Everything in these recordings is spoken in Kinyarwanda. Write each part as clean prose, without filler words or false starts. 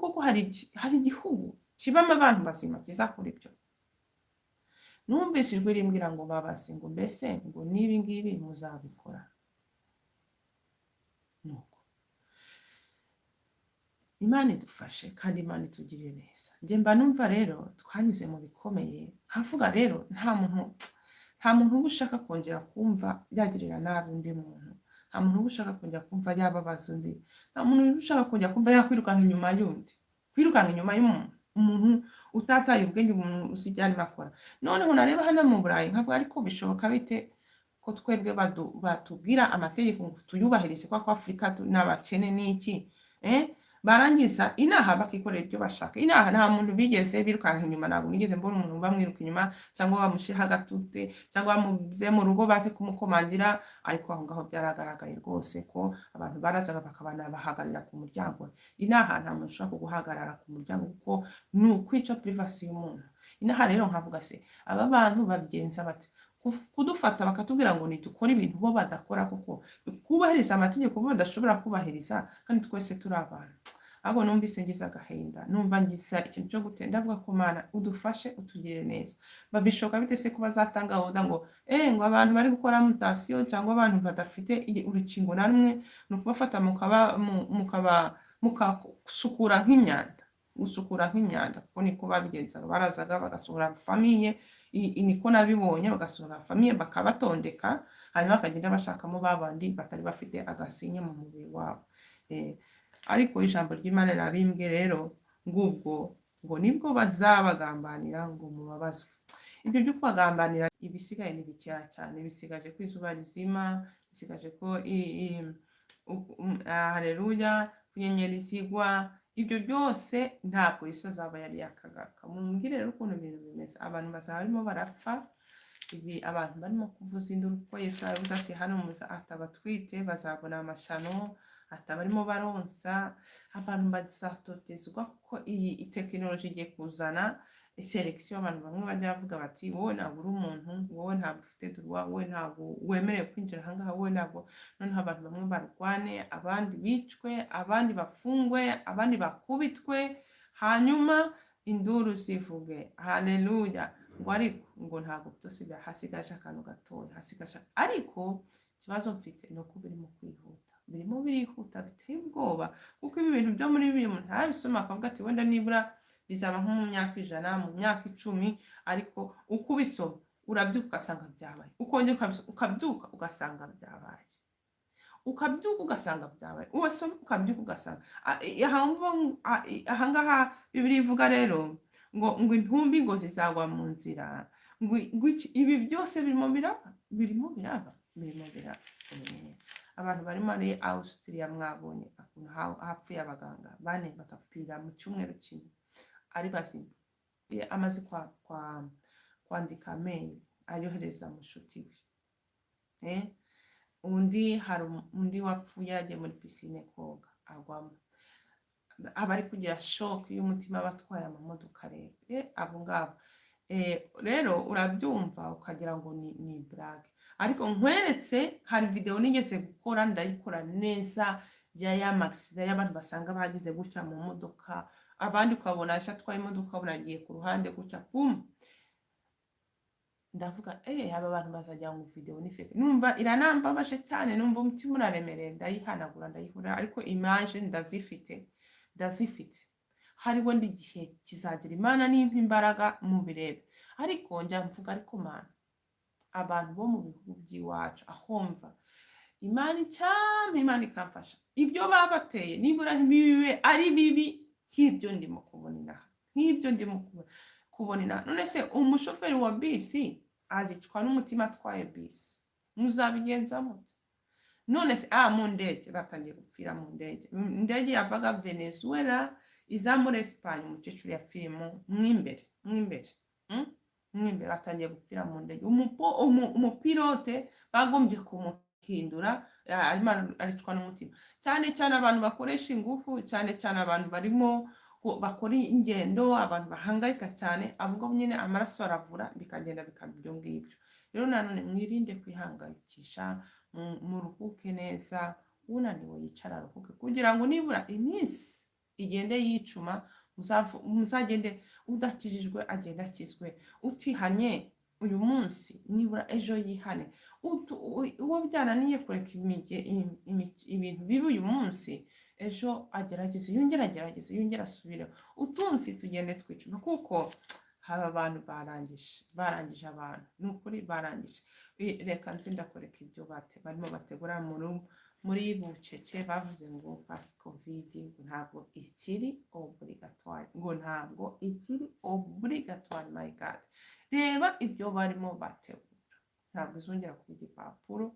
koko hari igihugu kibamo abantu bazima kizakora ibyo? Numvise ijwi rimbwira ngo babaze ngo mbese ngo n'ibi ngibi muzabikora? Nuko Imana idufashe kandi Imana itugirire neza. Njye mba numva rero twanyuze mu bikomeye, nkavuga rero nta muntu uba ushaka kongera kumva yagirira nabi undi muntu, nta muntu uba ushaka kongera kumva yababaza undi, nta muntu uba ushaka kongera kumva yakwirukanka inyuma y'undi, kwirukanka inyuma y'umuntu, umuntu utataye ubwenge, umuntu uzi ibyo arimo akora. Noneho nareba hano mu Burayi nkavuga: ariko bishoboka bite ko twebwe batubwira amategeko ngo tuyubahirize, kwa ko Afurika n'abakene n'iki, eh? Barangiza inaha bakikorera ibyo bashaka. Inaha nta muntu bigeze birukanka inyuma, ntabwo nigeze mbona umuntu bamwiruka inyuma cyangwa bamushyiraho agatute cyangwa bamuze mu rugo baze kumukomangira. Ariko aho ngaho byaragaragaye rwose ko abantu barazaga bakabana bahagarara ku muryango. Inaha nta muntu ushobora kuguhagarara ku muryango kuko ni ukwica privacy y'umuntu. Inaha rero nkavuga: se aba bantu babigenza bate kudufata bakatubwira ngo nidukore ibintu bo badakora, kuko kubahiriza amategeko bo badashobora kubahiriza, kandi twese turi abantu? Ahubwo numvise ngize agahinda, numva ngize ikintu cyo gutenda, ndavuga ko Mana udufashe, utugirire neza. Babishoboka bite se ko bazatanga gahunda ngo ngo abantu bari gukora mutation cyangwa abantu badafite urukingo na rumwe ni ukubafata mukaba mukasukura nk'imyanda, gusukura nk'imyanda? Kuko niko babigenzaga, barazaga bagasohora famille, niko nabibonye, bagasohora famille bakabatondeka, hanyuma bakagenda bashakamo ba bandi batari bafite agasinye mu mubiri wabo. Ariko ijambo ry'Imana rirabimbwe rero ngubwo ngo nibwo bazabagambanira ngo mubabazwe. Ibyo byo kubagambanira, ibisigaye ni bikeya cyane. Bisigaje ko izuba rizima, bisigaje ko haleluya, inyenyeri zigwa. Ibyo byose ntabwo Yesu azaba yari yakagaruka. Mumbwire rero ukuntu ibintu bimeze. Abantu bazaba barimo barapfa, ibi abantu barimo kuvuza induru, kuko Yesu yaravuze ati hano muza ati abatwite bazabona amashano, ati abarimo baronsa, abantu bazatotezwa, kuko iyi tekinoloji igiye kuzana sélection. Abantu bamwe bajya bavuga bati: wowe ntabwo uri umuntu, wowe ntabwo ufite droit, wowe ntabwo wemerewe kwinjira ahangaha, wowe ntabwo. Noneho abantu bamwe barwane, abandi bicwe, abandi bafungwe, abandi bakubitwe, hanyuma induru zivuge haleluya. Ngo ariko ngo ntabwo byose hasigaje akantu gatoya, hasigaje. Ariko ikibazo mfite ni uko birimo kwihuta, birimo birihuta biteye ubwoba, kuko ibi bintu byo muri Bibiliya umuntu yabisoma akavuga ati wenda nibura bizaba nko mu myaka 100, mu myaka 10. Ariko uko ubisoma urabyuka ugasanga byabaye, ukongera ukabisoma ukabyuka ugasanga byabaye, ukabyuka ugasanga byabaye, uwasoma ukabyuka ugasanga ahangaha Bibiliya ivuga rero ngo intumbi ngo zizagwa mu nzira, ngo ibi byose birimo biraba, birimo biraba, birimo biraba. Abantu bari muri Austria mwabonye ukuntu hapfuye abaganga bane bagapfira mu cyumweru kimwe ari bazima. Amaze kwandika mail ayohereza mushuti we. Undi hari undi wapfuye yagiye muri piscine koga agwamo, abari kugira choc y'umutima batwaye amamodoka rero. Abo ngabo rero urabyumva ukagira ngo ni blague. Ariko nkweretse hari video nigeze gukora, ndayikora neza, ya ya ma accident y'abantu basanga bagize gutya mu modoka, abandi ukabona aje atwaye imodoka, ukabona agiye ku ruhande gutya, pum. Ndavuga: aba bantu bazagira ngo video ni fake. Numva iranambabaje cyane, numva umutima uraremereye, ndayihanagura, ndayihura, ariko image ndazifite, ndazifite. Hari wenda igihe kizagera Imana nimpa imbaraga mubirebe. Ariko njya mvuga: ariko Mana, abantu bo mu bihugu by'iwacu, aho mva, Imana icyampa, Imana ikamfasha, ibyo babateye nibura ntibibe ari bibi nk'ibyo ndimo kubona inaha, nk'ibyo ndimo kubona inaha. None se umushoferi wa bisi azicwa n'umutima atwaye bisi, muzabigenza mute? None se mu ndege batangiye gupfira mu ndege. Indege yavaga Venezuela iza muri Espagne, umukecuru yapfiriyemo mwimbere, mwimbere, Mwimbere batangiye gupfira mu ndege. Umupilote bagombye kumuhindura, arimo aricwa n'umutima. Cyane cyane abantu bakoresha ingufu, cyane cyane abantu barimo bakora ingendo, abantu bahangayika cyane, abo ngabo nyine amaraso aravura bikagenda bikaba ibyo ngibyo. Rero nanone mwirinde kwihangayikisha, muruhuke neza, unaniwe yicara aruhuke kugira ngo nibura iminsi Igende yicuma, muzagende udakijijwe agende akizwe, utihanye uyu munsi nibura ejo yihane. Uwo byananiye kureka ibintu bibi uyu munsi, ejo agerageze, yongere agerageze, yongere asubireho. Utunsi tugende twicuma, kuko haba abantu barangije abantu, ni ukuri barangije. Reka nzi ndakwereka ibyo barimo bategura muri bucece. Bavuze ngo pass COVID ngo ntabwo ikiri obligatoire, ngo ntabwo ikiri obligatoire. My God, reba ibyo barimo bategura. Ntabwo izongera kuba igipapuro,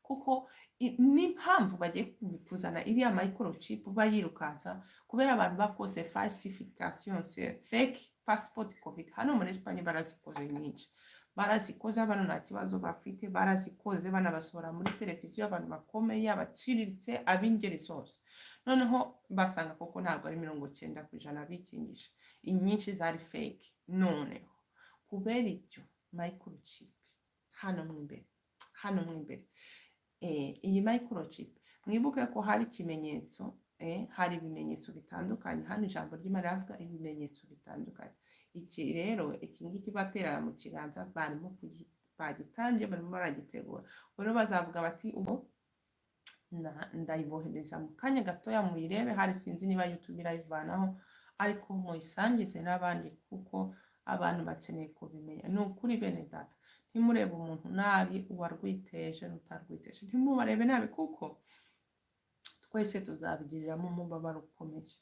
kuko n'impamvu bagiye kuzana iriya microchip bayirukansa, kubera abantu bakoze falsification, fake passport COVID. Hano muri Espagne barazikoze nyinshi, barazikoze, abantu nta kibazo bafite, barazikoze banabasohora muri televiziyo, abantu bakomeye, abaciriritse, ab'ingeri zose. Noneho basanga koko ntabwo ari 90% bikingije, inyinshi zari fake. Noneho kubera ibyo microchip hano mo imbere, hano mo imbere, iyi microchip, mwibuke ko hari ikimenyetso, hari ibimenyetso bitandukanye hano. Ijambo ry'Imana rivuga ibimenyetso bitandukanye. Iki rero, iki ngiki bateraga mu kiganza, barimo bagitangiye, barimo baragitegura. Rero bazavuga bati ubwo ndayibohereza mu kanya gatoya muyirebe. Hari, sinzi niba YouTube irayivanaho, ariko muyisangize n'abandi, kuko abantu bakeneye kubimenya. Ni ukuri bene data, ntimurebe umuntu nabi, uwarwiteje n'utarwiteje, ntimubarebe nabi, kuko twese tuzabigiriramo umubabaro ukomeye.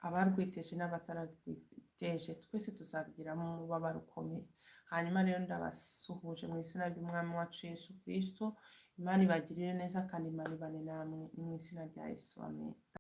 Abarwiteje n'abatararwiteje, twese tuzabigiramo umubabaro ukomeye. Hanyuma rero ndabasuhuje mu izina ry'Umwami wacu Yesu Kristo. Imana ibagirire neza kandi Imana ibane namwe. Ni mu izina rya Yesu, amen.